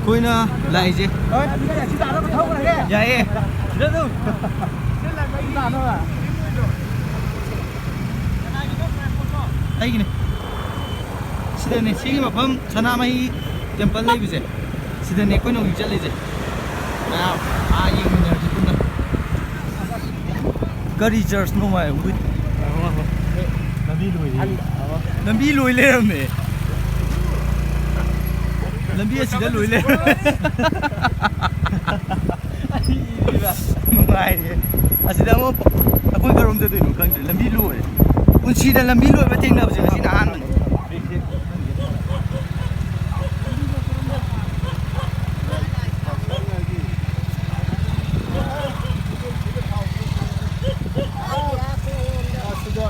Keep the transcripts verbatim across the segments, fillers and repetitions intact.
ꯑꯩꯈꯣꯏꯅ ꯂꯥꯛꯏꯁꯦ꯫ ꯌꯥꯏꯌꯦ꯫ ꯁꯤꯗ ꯑꯗꯨꯝ꯫ ꯑꯩꯒꯤꯅꯦ꯫ ꯁꯤꯗꯅꯦ, ꯁꯤꯒꯤ ꯃꯐꯝ ꯁꯅꯥꯃꯍꯤ ꯇꯦꯝꯄꯜ ꯂꯩꯕꯁꯦ꯫ ꯁꯤꯗꯅꯦ ꯑꯩꯈꯣꯏꯅ ꯍꯧꯖꯤꯛ ꯆꯠꯂꯤꯁꯦ꯫ ꯃꯌꯥꯝ ꯑꯥ ꯌꯦꯡꯃꯤꯟꯅꯔꯁꯤ ꯄꯨꯟꯅ꯫ ꯀꯔꯤ ꯆꯔꯆꯅꯣ ꯃꯥꯏ? ꯂꯝꯕꯤ ꯂꯣꯏꯔꯦ꯫ ꯂꯝꯕꯤ ꯂꯣꯏ ꯂꯩꯔꯝꯃꯦ꯫ ꯂꯝꯕꯤ ꯑꯁꯤꯗ ꯂꯣꯏ ꯂꯩꯔꯝꯃꯦ꯫ ꯅꯨꯡꯉꯥꯏꯔꯦ꯫ ꯑꯁꯤꯗ ꯑꯃꯨꯛ ꯑꯩꯈꯣꯏ ꯀꯔꯣꯝ ꯆꯠꯇꯣꯏꯅꯣ ꯈꯪꯗ꯭ꯔꯦ꯫ ꯂꯝꯕꯤ ꯂꯣꯏꯔꯦ꯫ ꯄꯨꯟꯁꯤꯗ ꯂꯝꯕꯤ ꯂꯣꯏꯕ ꯊꯦꯡꯅꯕꯁꯦ ꯉꯁꯤꯅ ꯑꯍꯥꯟꯕꯅꯦ꯫ ꯁꯤꯗ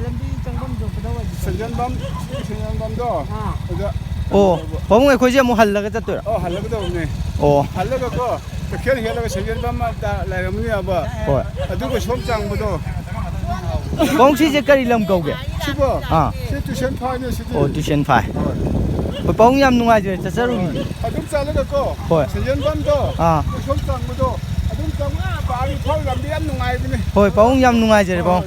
ꯂꯝꯕꯤ ꯆꯪꯐꯝꯗꯣ ꯀꯗꯥꯏꯋꯥꯏꯗ? ꯁꯟꯖꯦꯟꯕꯝ, ꯁꯤ ꯁꯟꯖꯦꯟꯕꯝꯗꯣ꯫ ꯑꯥ꯫ ꯑꯗꯨꯗ ꯑꯣ, ꯄꯥꯕꯨꯡ, ꯑꯩꯈꯣꯏꯁꯦ ꯑꯃꯨꯛ ꯍꯜꯂꯒ ꯆꯠꯇꯣꯏꯔꯣ? ꯑꯣ, ꯍꯜꯂꯒꯗꯧꯕꯅꯦ꯫ ꯑꯣ꯫ ꯍꯜꯂꯒꯀꯣ, ꯀꯩꯊꯦꯜ ꯍꯦꯜꯂꯒ ꯁꯟꯖꯦꯟꯕꯝ ꯑꯗ ꯂꯩꯔꯝꯃꯅꯤ ꯑꯕ꯫ ꯍꯣꯏ꯫ ꯑꯗꯨꯒ ꯁꯣꯝ ꯆꯥꯡꯕꯗꯣ꯫ ꯄꯥꯕꯨꯡ, ꯁꯤꯁꯦ ꯀꯔꯤ ꯂꯝ ꯀꯧꯒꯦ? ꯁꯤꯕꯣ? ꯑꯥ꯫ ꯁꯤ ꯇꯨꯏꯁꯟ ꯐꯥꯏꯅꯦ ꯁꯤꯗꯤ꯫ ꯑꯣ, ꯇꯨꯏꯁꯟ ꯐꯥꯏ꯫ ꯍꯣꯏ꯫ ꯍꯣꯏ, ꯄꯥꯕꯨꯡ, ꯌꯥꯝ ꯅꯨꯡꯉꯥꯏꯖꯔꯦ, ꯆꯠꯆꯔꯨꯈꯤꯒꯦ꯫ ꯑꯗꯨꯝ ꯆꯠꯂꯒꯀꯣ꯫ ꯍꯣꯏ꯫ ꯁꯟꯖꯦꯟꯕꯝꯗꯣ꯫ ꯑꯥ꯫ ꯁꯣꯝ ꯆꯥꯡꯕꯗꯣ꯫ ꯑꯗꯨꯝ ꯆꯪꯉ ꯕꯥꯔꯤ ꯐꯥꯎ ꯂꯝꯕꯤ ꯌꯥꯝ ꯅꯨꯡꯉꯥꯏꯕꯅꯦ꯫ ꯍꯣꯏ, ꯄꯥꯕꯨꯡ, ꯌꯥꯝ ꯅꯨꯡꯉꯥꯏꯖꯔꯦ, ꯄꯥꯕꯨꯡ꯫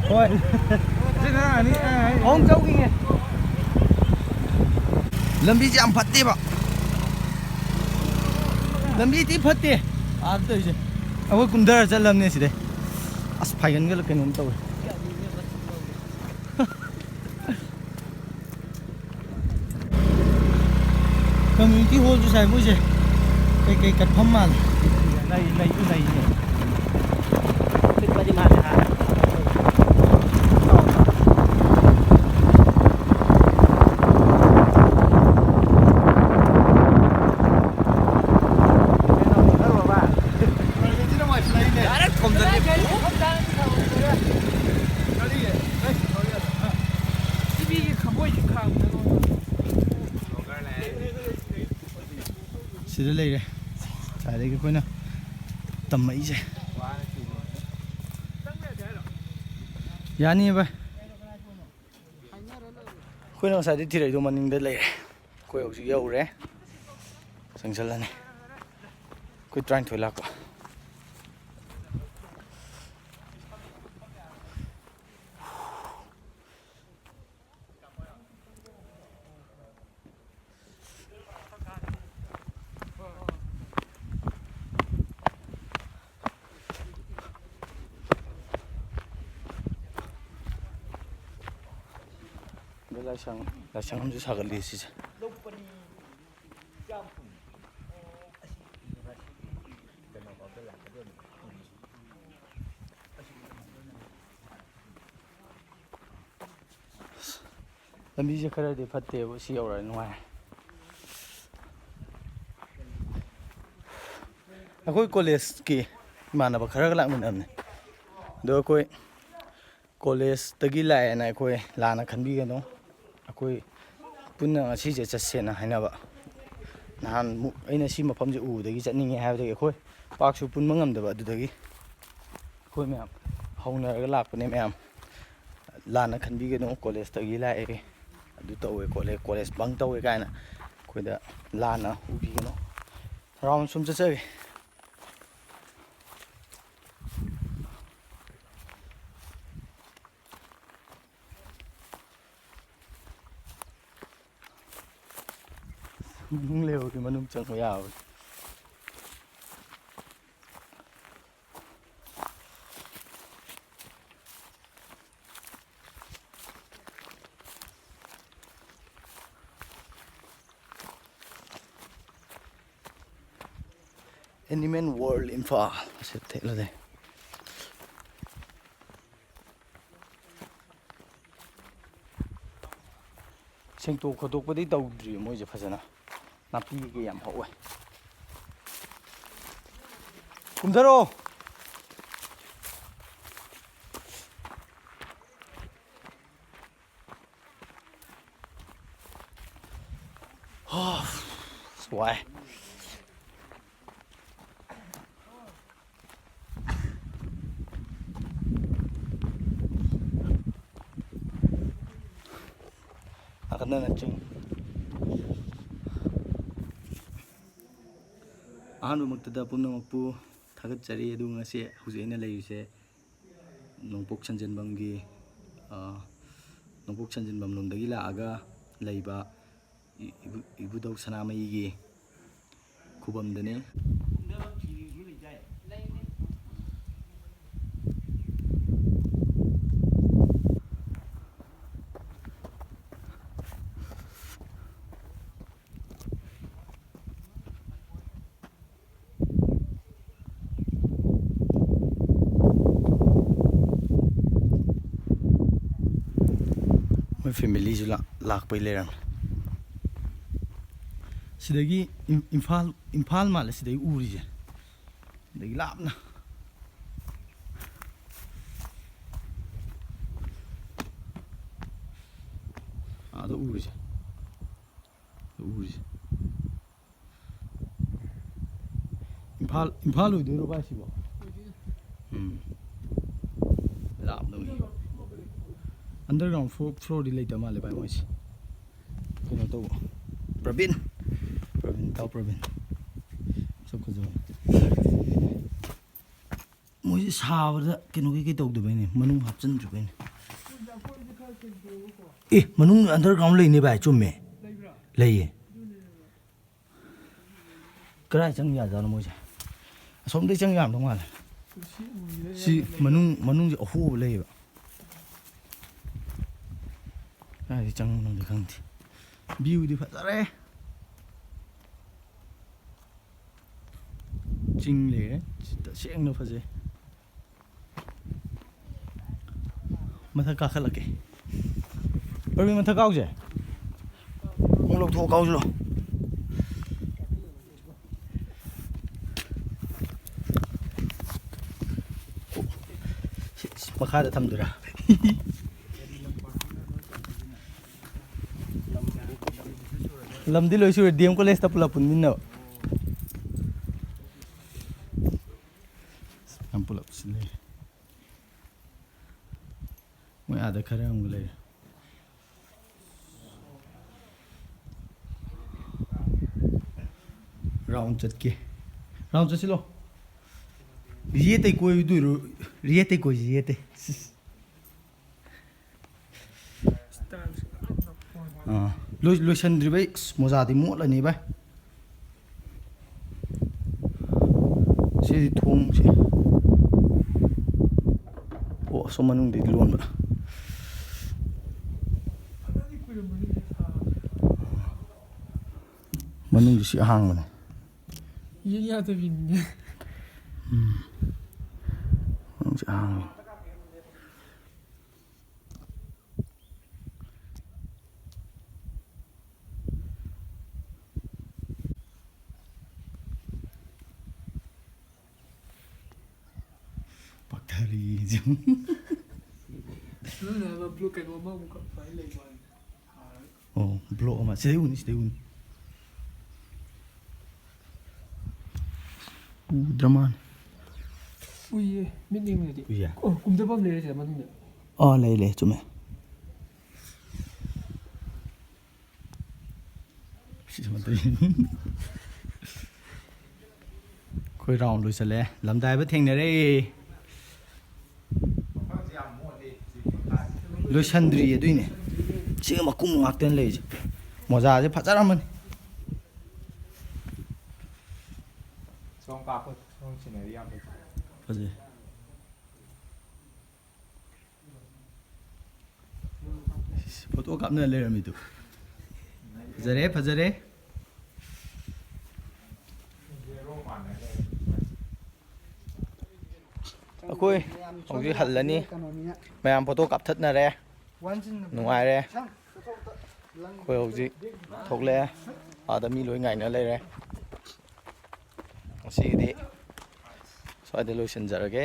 ꯍꯣꯏ꯫ ꯁꯤꯅ ꯑꯅꯤ, ꯑ, ꯑꯍꯨꯝ ꯆꯧꯈꯤꯒꯦ꯫ ꯂꯝꯕꯤꯁꯦ ꯌꯥꯝ ꯐꯠꯇꯦꯕ꯫ ꯂꯝꯕꯤ ꯊꯤ ꯐꯠꯇꯦ꯫ ꯑꯥꯗ ꯇꯧꯔꯤꯁꯦ꯫ ꯑꯩꯈꯣꯏ ꯀꯨꯝꯊꯔ ꯆꯠꯂꯝꯅꯦ ꯁꯤꯗꯩ꯫ ꯑꯁ, ꯐꯥꯏꯒꯟꯒ ꯀꯩꯅꯣꯝ ꯇꯧꯋꯦ꯫ ꯀꯝꯃ꯭ꯌꯨꯅꯤꯇꯤ ꯍꯣꯜꯁꯨ ꯁꯥꯏ ꯃꯣꯏꯁꯦ꯫ ꯀꯩꯀꯩ ꯀꯠꯐꯝ ꯃꯥꯜꯂꯦ꯫ ꯂꯩ, ꯂꯩꯁꯨ ꯂꯩꯅꯦ꯫ ꯄꯤꯛꯄꯗꯤ ꯃꯥꯜꯂꯦ ꯍꯥ꯫ ꯌꯥꯔꯦ, ꯊꯣꯝꯖꯤꯜꯂꯦ꯫ ꯁꯤꯗ ꯂꯩꯔꯦ꯫ ꯉꯁꯥꯏꯗꯒꯤ ꯑꯩꯈꯣꯏꯅ ꯇꯝꯃꯛꯏꯁꯦ꯫ ꯌꯥꯅꯤꯌꯦ ꯚꯥꯏ꯫ ꯑꯩꯈꯣꯏꯅ ꯉꯁꯥꯏꯗꯩ ꯊꯤꯔꯛꯏꯗꯣ ꯃꯅꯤꯡꯗ ꯂꯩꯔꯦ꯫ ꯑꯩꯈꯣꯏ ꯍꯧꯖꯤꯛ ꯌꯧꯔꯦ꯫ ꯆꯪꯁꯤꯜꯂꯅꯤ꯫ ꯑꯩꯈꯣꯏ ꯇꯔꯥꯅꯤꯊꯣꯏ ꯂꯥꯛꯄ꯫ ꯑꯗ ꯂꯥꯏꯁꯪ, ꯂꯥꯏꯁꯪ ꯑꯃꯁꯨ ꯁꯥꯒꯠꯂꯤ ꯁꯤꯁꯦ꯫ ꯂꯝꯕꯤꯁꯦ ꯈꯔꯗꯤ ꯐꯠꯇꯦꯕꯨ, ꯁꯤ ꯌꯧꯔꯛꯑꯗꯤ ꯅꯨꯡꯉꯥꯏꯔꯦ꯫ ꯑꯩꯈꯣꯏ ꯀꯣꯂꯦꯖꯀꯤ ꯏꯃꯥꯟꯅꯕ ꯈꯔꯒ ꯂꯥꯛꯃꯤꯟꯅꯕꯅꯦ꯫ ꯑꯗꯣ ꯑꯩꯈꯣꯏ ꯀꯣꯂꯦꯖꯇꯒꯤ ꯂꯥꯛꯑꯦꯅ ꯑꯩꯈꯣꯏ ꯂꯥꯟꯅ ꯈꯟꯕꯤꯒꯅꯨ꯫ ꯑꯩꯈꯣꯏ ꯄꯨꯟꯅ ꯉꯁꯤꯁꯦ ꯆꯠꯁꯦꯅ ꯍꯥꯏꯅꯕ꯫ ꯅꯍꯥꯟꯃꯨꯛ ꯑꯩꯅ ꯁꯤ ꯃꯐꯝꯁꯦ ꯎꯕꯗꯒꯤ ꯆꯠꯅꯤꯡꯉꯦ ꯍꯥꯏꯕꯗꯒꯤ ꯑꯩꯈꯣꯏ ꯄꯥꯛꯁꯨ ꯄꯨꯟꯕ ꯉꯝꯗꯕ, ꯑꯗꯨꯗꯒꯤ ꯑꯩꯈꯣꯏ ꯃꯌꯥꯝ ꯍꯧꯅꯔꯒ ꯂꯥꯛꯄꯅꯦ ꯃꯌꯥꯝ꯫ ꯂꯥꯟꯅ ꯈꯟꯕꯤꯒꯅꯨ, ꯀꯣꯂꯦꯖꯇꯒꯤ ꯂꯥꯛꯑꯦ, ꯑꯗꯨ ꯇꯧꯋꯦ ꯈꯣꯠꯂꯦ, ꯀꯣꯂꯦꯖ ꯕꯪ ꯇꯧꯋꯦ ꯀꯥꯏꯅ ꯑꯩꯈꯣꯏꯗ ꯂꯥꯟꯅ ꯎꯕꯤꯒꯅꯨ꯫ ꯔꯥꯎꯟ ꯁꯨꯝ ꯆꯠꯆꯒꯦ꯫ ꯃꯅꯨꯡ ꯂꯩꯍꯧꯔꯗꯤ ꯃꯅꯨꯡ ꯆꯪꯕ ꯌꯥꯕꯅꯤ꯫ Animal World ꯏꯝꯐꯥꯜ ꯑꯁꯤ ꯊꯦꯠꯂꯗꯤ꯫ ꯁꯦꯡꯇꯣꯛ ꯈꯣꯠꯇꯣꯛꯄꯗꯤ ꯇꯧꯗ꯭ꯔꯤ ꯃꯣꯏꯁꯦ ꯐꯖꯅ꯫ ꯅꯥꯄꯤ ꯀꯩꯀꯩ ꯌꯥꯝ ꯍꯧꯋꯦ꯫ ꯀꯨꯝꯊꯔꯣ꯫ ꯍꯥ, ꯑꯁ, ꯋꯥꯏ꯫ ꯅꯥꯀꯟꯗꯅ ꯆꯤꯡ꯫ ꯑꯍꯥꯟꯕꯃꯛꯇꯗ ꯄꯨꯝꯅꯃꯛꯄꯨ ꯊꯥꯒꯠꯆꯔꯤ꯫ ꯑꯗꯨ ꯉꯁꯤ ꯍꯧꯖꯤꯛ ꯑꯩꯅ ꯂꯩꯔꯤꯁꯦ ꯅꯣꯡꯄꯣꯛ ꯁꯟꯖꯦꯟꯕꯝꯒꯤ, ꯑ, ꯅꯣꯡꯄꯣꯛ ꯁꯟꯖꯦꯟꯕꯝ ꯂꯣꯝꯗꯒꯤ ꯂꯥꯛꯑꯒ ꯂꯩꯕ ꯏ-, ꯏꯕꯨ-, ꯏꯕꯨꯙꯧ ꯁꯅꯥꯃꯍꯤꯒꯤ ꯈꯨꯕꯝꯗꯅꯤ꯫ ꯃꯣꯏ ꯐꯦꯃꯤꯂꯤꯁꯨ ꯂꯥꯛ-, ꯂꯥꯛꯄꯩ ꯂꯩꯔꯝꯃꯦ꯫ ꯁꯤꯗꯒꯤ ꯏꯝ-, ꯏꯝꯐꯥꯜ, ꯏꯝꯐꯥꯜ ꯃꯥꯜꯂꯦ ꯁꯤꯗꯒꯤ ꯎꯔꯤꯁꯦ꯫ ꯑꯗꯒꯤ ꯂꯥꯞꯅ ꯑꯥꯗ ꯎꯔꯤꯁꯦ꯫ ꯎꯔꯤꯁꯦ꯫ ꯏꯝꯐꯥꯜ, ꯏꯝꯐꯥꯜ ꯑꯣꯏꯗꯣꯏꯔꯣ ꯚꯥꯏ ꯁꯤꯕꯣ? ꯎꯝ꯫ ꯂꯥꯞꯅ ꯎꯏ꯫ Underground floor, floorꯗꯤ ꯂꯩꯇꯕ ꯃꯥꯜꯂꯦ ꯚꯥꯏ ꯃꯣꯏꯁꯦ꯫ ꯀꯩꯅꯣ ꯇꯧꯕ꯫ ꯄ꯭ꯔꯕꯤꯟ꯫ ꯄ꯭ꯔꯕꯤꯟ, ꯇꯥꯎ ꯄ꯭ꯔꯕꯤꯟ꯫ ꯁꯛ ꯐꯖꯕ꯫ ꯃꯣꯏꯁꯦ ꯁꯥꯕꯗ ꯀꯩꯅꯣ ꯀꯩꯀꯩ ꯇꯧꯗꯕꯩꯅꯦ, ꯃꯅꯨꯡ ꯍꯥꯞꯆꯤꯟꯗ꯭ꯔꯤꯕꯩꯅꯦ꯫ ꯑꯦ, ꯃꯅꯨꯡ underground ꯂꯩꯅꯦ ꯚꯥꯏ, ꯆꯨꯝꯃꯦ꯫ ꯂꯩꯌꯦ꯫ ꯀꯗꯥꯏ ꯆꯪ ꯌꯥꯖꯥꯠꯅꯣ ꯃꯣꯏꯁꯦ? ꯑꯁꯣꯝꯗꯩ ꯆꯪ ꯌꯥꯔꯝꯗꯧ ꯃꯥꯜꯂꯦ꯫ ꯁꯤ ꯃꯅꯨꯡ, ꯃꯅꯨꯡꯁꯦ ꯑꯍꯣꯕ ꯂꯩꯌꯦꯕ꯫ ꯀꯗꯥꯏꯗꯩ ꯆꯪꯕꯅꯣꯗꯤ ꯈꯪꯗꯦ꯫ Viewꯗꯤ ꯐꯖꯔꯦ꯫ ꯆꯤꯡ ꯂꯩꯔꯦ꯫ ꯁꯤ ꯇꯁꯦꯡꯅ ꯐꯖꯩ꯫ ꯃꯊꯛ ꯀꯥꯈꯠꯂꯛꯀꯦ꯫ ꯄ꯭ꯔꯕꯤꯟ, ꯃꯊꯛ ꯀꯥꯎꯁꯦ꯫ ꯈꯣꯡꯎꯞ ꯂꯧꯊꯣꯛꯑ ꯀꯥꯎꯁꯤ ꯂꯥꯎ꯫ ꯁꯤ, ꯁꯤ ꯃꯈꯥꯗ ꯊꯝꯗꯣꯏꯔꯥ? ꯂꯝꯗꯤ ꯂꯣꯏ ꯁꯨꯔꯦ, D M collegeꯇ ꯄꯨꯂꯞ ꯄꯨꯟꯃꯤꯟꯅꯕ꯫ ꯌꯥꯝ ꯄꯨꯂꯞ ꯁꯤ ꯂꯩꯔꯦ꯫ ꯃꯣꯏ ꯑꯥꯗ ꯈꯔ ꯑꯃꯒ ꯂꯩꯔꯦ꯫ ꯔꯥꯎꯟ ꯆꯠꯀꯦ꯫ ꯔꯥꯎꯟ ꯆꯠꯁꯤꯂꯣ꯫ ꯌꯦꯠꯇꯩ ꯀꯣꯏꯗꯣꯏꯔꯣ? ꯌꯦꯠꯇꯩ ꯀꯣꯏꯁꯤ, ꯌꯦꯠꯇꯩ꯫ ꯑꯥ, ꯂꯣꯏ-, ꯂꯣꯏꯁꯟꯗ꯭ꯔꯤꯕꯩ꯫ ꯑꯁ, ꯃꯣꯖꯥꯗꯤ ꯃꯣꯠꯂꯅꯤ ꯚꯥꯏ꯫ ꯁꯤꯗꯤ ꯊꯣꯡꯁꯦ꯫ ꯑꯣ, ꯑꯁꯣꯝ ꯃꯅꯨꯡꯗꯩ ꯂꯣꯟꯕ꯫ ꯃꯅꯨꯡꯒꯤ ꯁꯤ ꯑꯍꯥꯡꯕꯅꯦ꯫ ꯌꯦꯡ ꯌꯥꯗꯕꯤꯅꯤꯅꯦ꯫ ꯎꯝ꯫ ꯃꯅꯨꯡꯁꯤ ꯑꯍꯥꯡꯕꯅꯦ꯫ ꯄꯥꯛꯊꯔꯤ꯫ ꯅꯪꯅ ꯍꯥꯏꯕ ꯕ꯭ꯂꯣꯛ ꯀꯩꯅꯣ ꯑꯃꯃꯨꯛ ꯀꯛꯄ ꯍꯥꯏ ꯂꯩꯕ ꯋꯥꯅꯤ꯫ ꯑꯣ, ꯕ꯭ꯂꯣꯛ ꯑꯃ꯫ ꯁꯤꯗꯩ ꯎꯅꯤ, ꯁꯤꯗꯩ ꯎꯅꯤ꯫ ꯎꯗ꯭ꯔ ꯃꯥꯜꯂꯦ꯫ ꯎꯏꯌꯦ, ꯃꯤꯠ ꯌꯦꯡꯕꯗꯗꯤ꯫ ꯎꯏꯌꯦ? ꯑꯣ, ꯀꯨꯝꯊꯕꯝ ꯂꯩꯔꯦ ꯁꯤꯗ ꯃꯅꯨꯡꯗ꯫ ꯑꯥ, ꯂꯩ, ꯂꯩ, ꯆꯨꯝꯃꯦ꯫ ꯁꯤ ꯁꯨꯃꯥꯏꯅ ꯇꯧꯋꯤ꯫ ꯑꯩꯈꯣꯏ ꯔꯥꯎꯟ ꯂꯣꯏꯁꯜꯂꯦ꯫ ꯂꯝꯗꯥꯏꯕ ꯊꯦꯡꯅꯔꯦ꯫ ꯂꯣꯏꯁꯟꯗ꯭ꯔꯤꯌꯦ, ꯑꯗꯨꯏꯅꯦ꯫ ꯁꯤꯒ ꯃꯀꯨꯝ ꯉꯥꯛꯇꯅꯦ ꯂꯩꯔꯤꯁꯦ꯫ ꯃꯣꯖꯥꯁꯦ ꯐꯖꯔꯝꯃꯅꯤ꯫ ꯁꯣꯝ ꯀꯥꯞꯄꯣ, ꯁꯣꯝ ꯁꯤꯅꯔꯤ ꯌꯥꯝ ꯐꯖꯩ꯫ ꯐꯖꯩ꯫ ꯐꯣꯇꯣ ꯀꯥꯞꯅ ꯂꯩꯔꯝꯃꯤꯗꯨ꯫ ꯐꯖꯔꯦ, ꯐꯖꯔꯦ꯫ ꯑꯩꯈꯣꯏ ꯍꯧꯖꯤꯛ ꯍꯜꯂꯅꯤ꯫ ꯃꯌꯥꯝ ꯐꯣꯇꯣ ꯀꯥꯞꯊꯠꯅꯔꯦ꯫ ꯅꯨꯡꯉꯥꯏꯔꯦ꯫ ꯑꯩꯈꯣꯏ ꯍꯧꯖꯤꯛ ꯊꯣꯛꯂꯛꯑꯦ꯫ ꯑꯥꯗ ꯃꯤ ꯂꯣꯏ ꯉꯥꯏꯅ ꯂꯩꯔꯦ꯫ ꯉꯁꯤꯒꯤꯗꯤ ꯁ꯭ꯋꯥꯏꯗ ꯂꯣꯏꯁꯤꯟꯖꯔꯒꯦ꯫